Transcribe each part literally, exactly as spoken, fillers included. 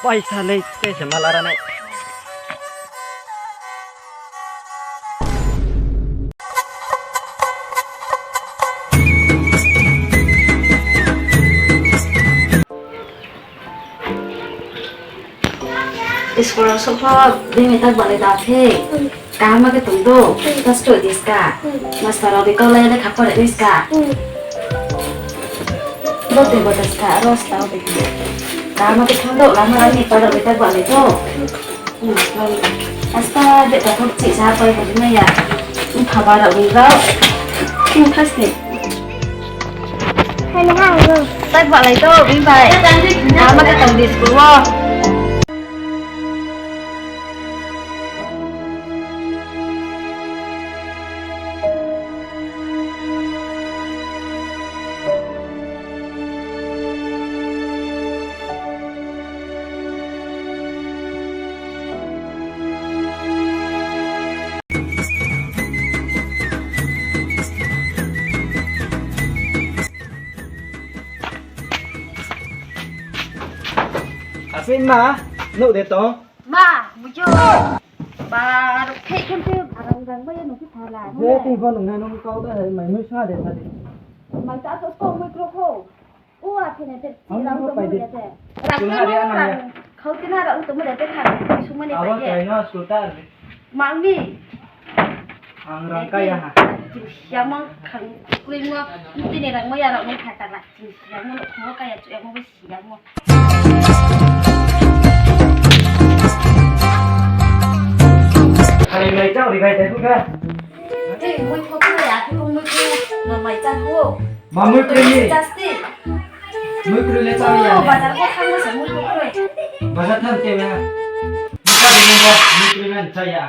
Paisa le tei se malara nai. School rao souh pho bini tak balai da phi. Kaham khe tong do, ta stroh di ska. Master rao ni kau lai le kha pore di ska. Bo tei bo ta ska, aro ska o tei. Kaham khe thang do, lama rao ni para ni tak balai do. Asta de ta thok chi sa pai bo mai ya. Mpha ba rao ni rao. King khas ni. Hai ni ha. Tak balai do, bini bai. Kaham khe tong di school wo. Asing ma, nuh de tong. Ma, bujo. Bar, phek khem khem, arang rang bai ya nung khe thala. Je, tei bo nung na nung kau da hai, mai mui sna de sa de. Mai ta to kau mui kro kho. U a phene te, ang rang to pai de. Rang to rang. Khau tina rang to mo de te kha. Sumane pai de. Abo tai no sutar de. Mang ni. Ang rang kaya ha. Siang mang khang kring mo. Tini rang mo ya rang mo kha ta la. Siang mang no kho kaya chu ya mo. Hai, mai chang ri bai tai phu kha. Tei, mui pho khe ya, phi kong mui khe, ma mai chang kho. Ma mui khe ni. Chasti. Mui khe le chang ya. Oh, bazar ko thang mo se mui khe. Bazar thang te ya. Mui khe ni ba, mui khe ni chang ya.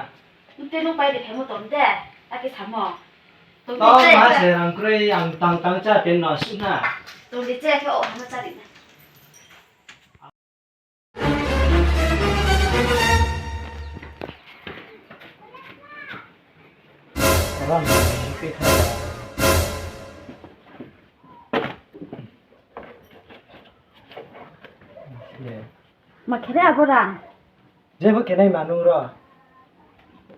Tei nung pai de khe mo tong de, a khe samo. Tong de ma se rang kroi, ang tang tang cha pen no su na. Tong de che khe o hama cha ri na. Ma khe de abo rang. Jebo khe nai ma nung ro.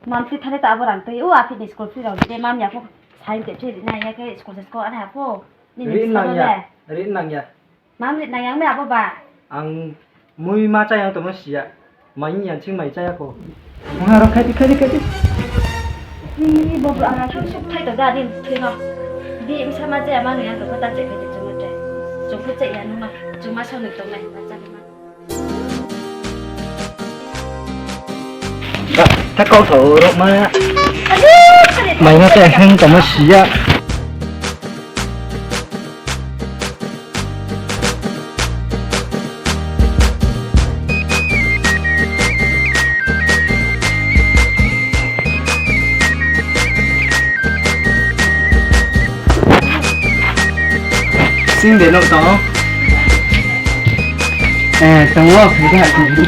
Monthly thani ta abo rang tui, o, aphi ni school fee rao de, mam ya pho, sign te phi ri nai ya khe school se school ana pho. Ri nang ya, ri nang ya. Mam ri nang ya me abo ba. Ang mui ma cha yang tongmo si ya. Mai ni yang ching mai cha ya kho. Mungha ro khai di, khai di, khai di. Ni bo bro ang khe suk thai to da din thui no. Bi msa ma cha ya ma nung yang to kho ta che khai di chung ma che. Chung khe che ya nung ma, chung ma sa nung to mai ma cha ma. Ba, ta kau tho ro ma. Mai no te heng tongmo si ya. Sing de no tong. Eh, tong wo, phai de ha, tong wo.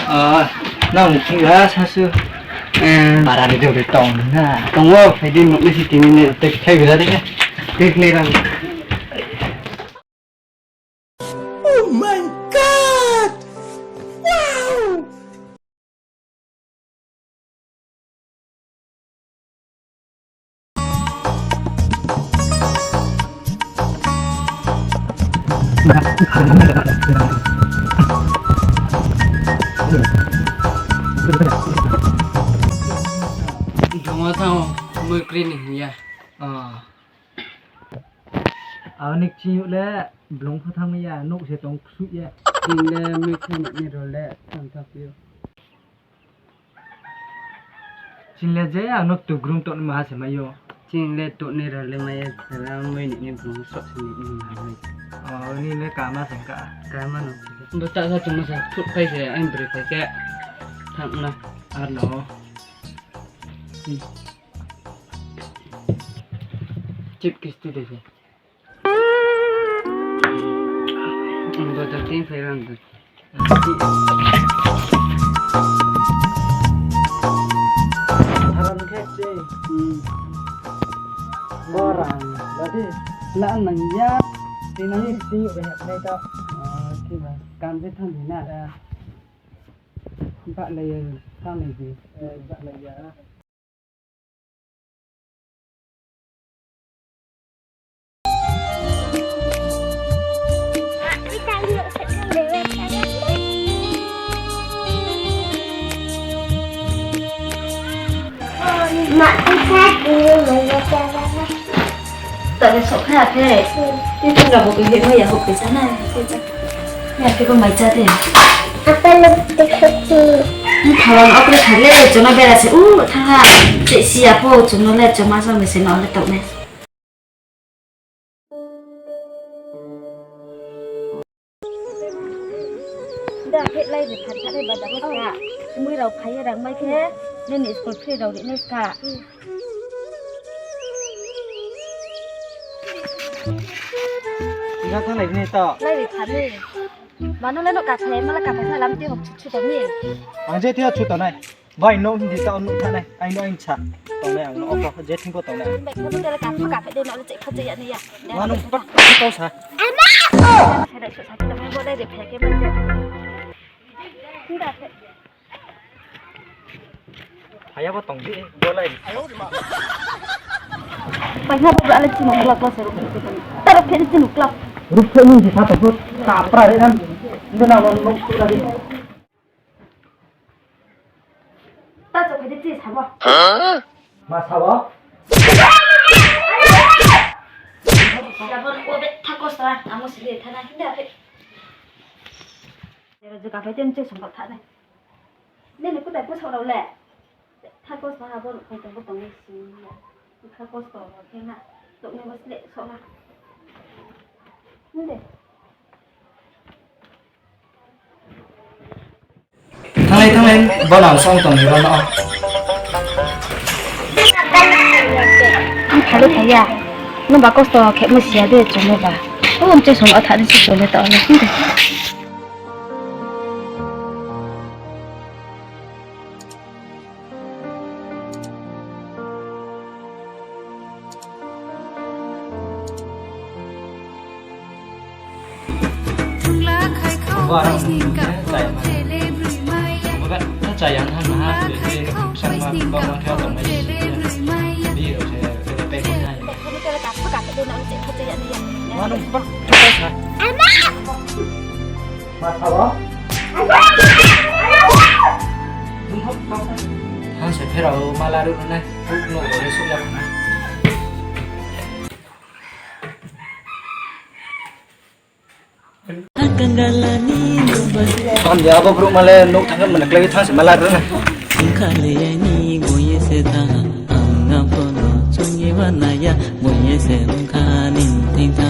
Ah, nang sing ha, sasu. Eh, para de jore tong na. Tong wo, phai de no, ni si tini ne, te khai bila de. Te khai rang. Oh my God! Wow! Jongwa thango, mui kri ni hing ya. Ah. Abo ni kching yo le blung pho thanng ya, nouh se tong ksuh ya. Ching le mui khe ni ro le thanng tha phi yo. Ching le je ang no tugrum tong ma se mai yo. Ching le tong ni ro le mai ya, mui ni ni blung sok se ni ni ma mai. Oh, ni le kama se ka. Kama no. Bo ta sa chung ma sa thut phai se, ang bri phai khe. Thang na. Ar no. Chief guest de se. Ang bo ta tin phai ran de. Haram khe se. Hmm. Bo rang, ladi. La nang ya. Tini si be nai ta. Ah, ki ba. Kam se thang di na. Bahlai ya, thanglai di. Bahlai ya. Tare sok kha khe. Ti tin rabo khe hoi ya hok khe sa na. Ya khe bo mai cha de. Apa lo te khati. Ni thalang okre thale chona bera se u tha ha. Che si ya pho chona le choma sa me se no le tok ne. Da khe lai de phan thale ba da ka. Mui rao phai ya rang mai khe. Nini school free rao ri ne ska. Ira thanglai ni to. Lai ri kha ni. Mano le no kathai, mala kathai sa lam ti hok chu chu tong ni. Ang je ti chu tong nai. Bai no hindi ta no thanai. Ai no ang cha. Tong nai ang no oko je thing ko tong nai. Bai ko tele ka phu ka phe de no le che kha che ya ni ya. Mano pa ko sa. Ama. Sa dai so sa ti tong bo dai de phe ke man je. Hindi phe. Haya bo tong di, bo lai. Pai na bo ale chini club ko se rup. Taro phe chini club. Rup phe ni sa to ko ta pra re nan. Nde na mo mo tu lagi. Ta cho phe ti sa bo. Ma sa bo. Ya bo ko be tha ko sa, amo sili tha na hindi phe. Ero je ka phe tem che song ko tha na. Nini kutai bwsarao le. Tha kosto ha bo rok phai tong bo tong nai si ya. Tha kosto rao khe na. Toknai bo sle so na. Hinde. Thanglai thanglai bo nang song tong ni ro no. Ang thale thaya. Nung ba kosto khe mo si ya de chung ba. O mche song a thani si chung le ta na hinde. Thansa pherao mala ruh nai, buk no ore suh ya khna. Thansa abo brouh male nouh thangkhe mane klái thansa mala ruh nai. Khali ni boye se tha, ang na phono chungye ba naya, boye se khani thing tha.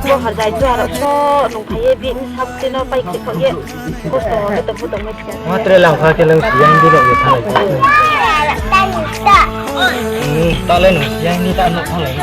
Bo har jai juara so nung phai ye bini sabti no pai khe thok ye. Kosto no to phuto mai khe. Ma tre lang pha khe lang siyang di rok ye thanglai. Hmm, ta le nung siyang di ta no thanglai.